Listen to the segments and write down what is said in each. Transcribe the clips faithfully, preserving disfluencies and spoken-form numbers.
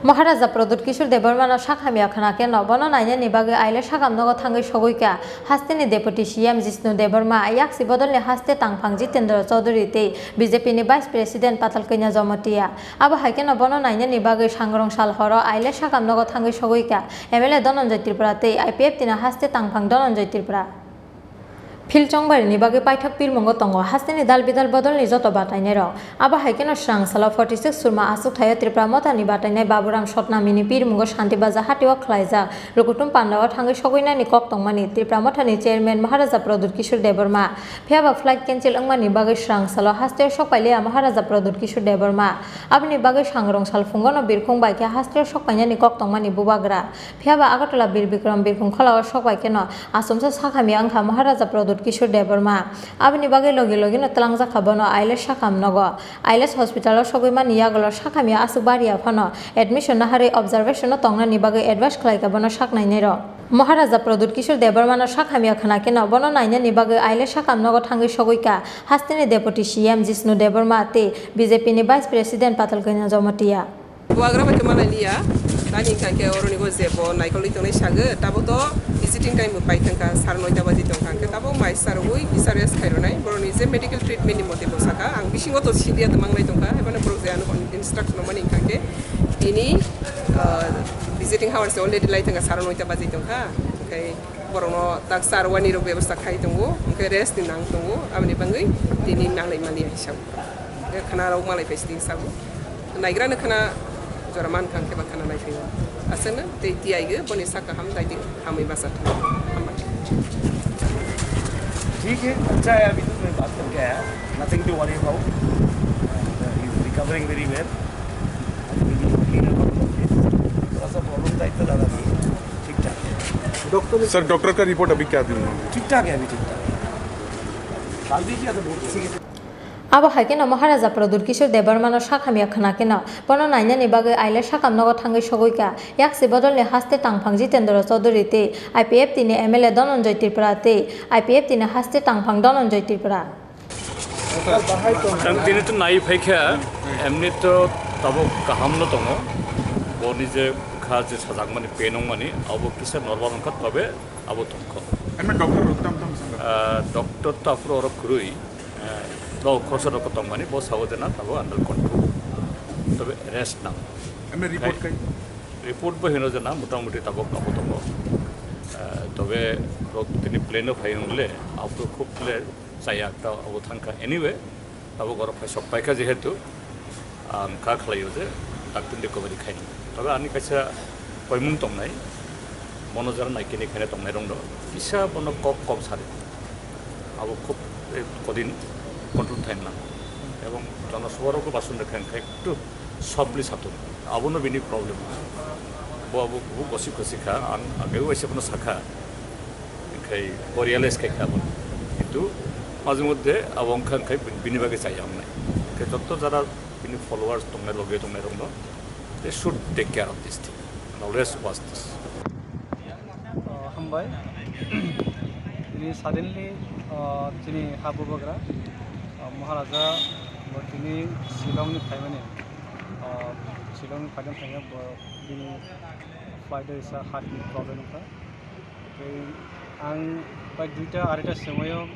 Maharaja Pradyut Kishore Debbarmano sak hamya khwna khe no bono nainani bagwi aile sakam nogo thangwi sogwi kha hasteni Deputy C M Jishnu Debbarma, yaksi bodolni haste tangphang Jitendra Chaudhury tei B J P ni Vice President Patal Kanya Jamatia. Abo hai kheno bono nainani bagwi sangrong sal horo aile sakam nogo thangwi sogwi kha M L A Dhananjay Tripura tei I P F T ni haste tangphang Dhananjay Tripura. Phil chongbarini bagwi paithak pirmungo tongo hasteni dal bidal bodolni joto batainairok. Abo hai kheno srang salo forty six Surma achukthai-o Tipra Mothani batainai Baburam Sotnamini pirmungo Shanti Baja hatio khlaijak lukuthum pandao thangwi sogwinani kok tongmani Tipra Mothani Chairman Maharaja Pradyut Kishore Debbarma. Phiyaba flight cancel wngmani bagwi srang salo hasteo sokpailiya Maharaja Pradyut Kishore Debbarma. Aboni bagwi sangrong sal phungono birkhung bai khe hasteo sokpainani kok tongmani bubagra. Phiyaba Agartala Bir Bikram birkhung kholao sokpai kheno achomsa sak hamya wngkha Maharaja Pradyut Kishore Debbarma. Aboni bagwi logi logino twlangjakha bono Ailes sakam nogo. Ailes hospital-o sogwi mani yagulo sak hamya aswk bariya phano admission naharwi observation-o tongnani bagwi advice khlaikha bono sak nainairok. Maharaja Pradyut Kishore Debbarmano sak hamya khwna kheno bono nainani bagwi Ailes sakam nogo thangwi sogwi kha hasteni Deputy C M Jishnu Debbarma tei B J P ni Vice President Patal Kanya Jamatia. Bubagra bai tongma lai liya. Tani hwnkha khe oroni bo je bo naikolwi tongnai sago, tabo to visiting time bo pai thangkha, sar noita baji tongkha, hwnkhe tabo mai sarwi kisa rest khaironai. Boroni je medical treatment ni mote bo sakha, ang bisingo to siliya to manglai tongkha, haibano borok je ano instruction rwmani hwnkha khe tini, ah, visiting hours already lai thangkha, sar noita baji tongkha, hwnkhe borokno tak sar wani rok bebostha khai tongo, hwnkhe rest ni nang tongo, aboni bagwi tini nanglai maliya hisab. Hwnkhe khwna rok malai phai sini sabo. Naigra no khwna jora man kha, hwnkhe ba khwna nai phai o. Aswk no tei tiyai o, boni sak kaham dai di, hamwi basa thang. Hambai. ठीक है, अच्छा है, अभी तो मैं बात करके आया, nothing to worry about, and, uh, he is recovering very well। अभी भी clean up हो गया, थोड़ा सा प्रॉब्लम था, इतना ज़्यादा नहीं है, ठीक ठाक है। डॉक्टर ने सर, डॉक्टर का रिपोर्ट अभी क्या दी उन्होंने? ठीक ठाक है, अभी ठीक ठाक है। काल भी किया था, बहुत ठीक है। Abo hai kheno Maharaja Pradyut Kishore Debbarmano sak hamya khwna kheno bono nainani bagwi Ailes sakam nogo thangwi sogwi kha yaksi bodolni haste tangphang Jitendra Chaudhury tei I P F T ni M L A Dhananjay Tripura tei I P F T ni haste tangphang Dhananjay Tripura. Ang tini to nai phaikha, emni to tabuk kaham no tongo, boni je kha je sajakmani, pain wngmani, abo kisa normal wngkha, tobe abo tongkha. Emni doctor rok tam tam sanga? Ah, doctor to aphuru oro kwrwi, ah, no khoroksa rok tongmani, bo sao je na tabuk under control, tobe rest nang. Emni report kai? Report bo hino je na motamuti tabuk abo tongo. Ah, tobe rok tini plane o phai wng le, aphuru khub le chaya ekta abo thangkha. Anyway, abo borok phai sok paikha jehetu, ang kha khlaio je daktin recovery khaini. Tobe ani kaisa koimung tongnai, bono jara naikini khaina tongnai rokno kisa bono kok kom sari. Abo khub, eh, kodin control thaina nango. Ebong jonosabha rokbo basun rekha wngkha ektu softly satung. Abono bini problem. Bo abo, bo gosip gosip kha, ang ageo waisa bono sakha. Khai bo realize khai kha bo. Kintu majhe moddhe abo wngkha khai bini bagwi chaya wngnai. Khai joto jara bini followers tongnai, loge tongnai rokno, they should take care of this thing and always watch this. Uh, hambai. Tini suddenly, uh, chini ha bubagra, uh, Maharaja bo tini Shillong ni phaimani, uh, Shillong ni phaimani bo bini flight o isa heart ni problem wngkha. Tei ang bai duita araita somoio,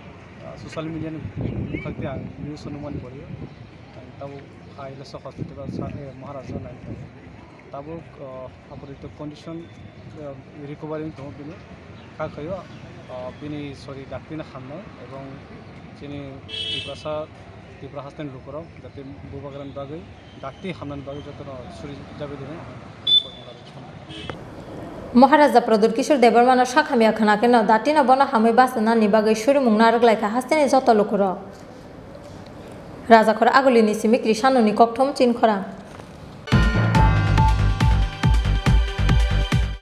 ah, social media ni bwkhak tei ang news o nukmani pori o. Ang tabuk Ailes hospital o sa, eh, Maharaja o naina thangkha. Tabuk, ah, apatit condition, ah, recovery wng tongo bini. Kha khaio, ah, bini sori dakti no hamnai ebong chini Tiprasa, Tipra haste ni lukurok jate bubagra ni bagwi dakti hamnani bagwi jotono suri jabe dino. Maharaja Pradyut Kishore Debbarmano sak hamya khwna kheno datino bono hamwi bachanani bagwi surimung narwk laikha hasteni joto lukurok. Rajakhor Agulini simi Krishanoni kokthom Chinkhorang.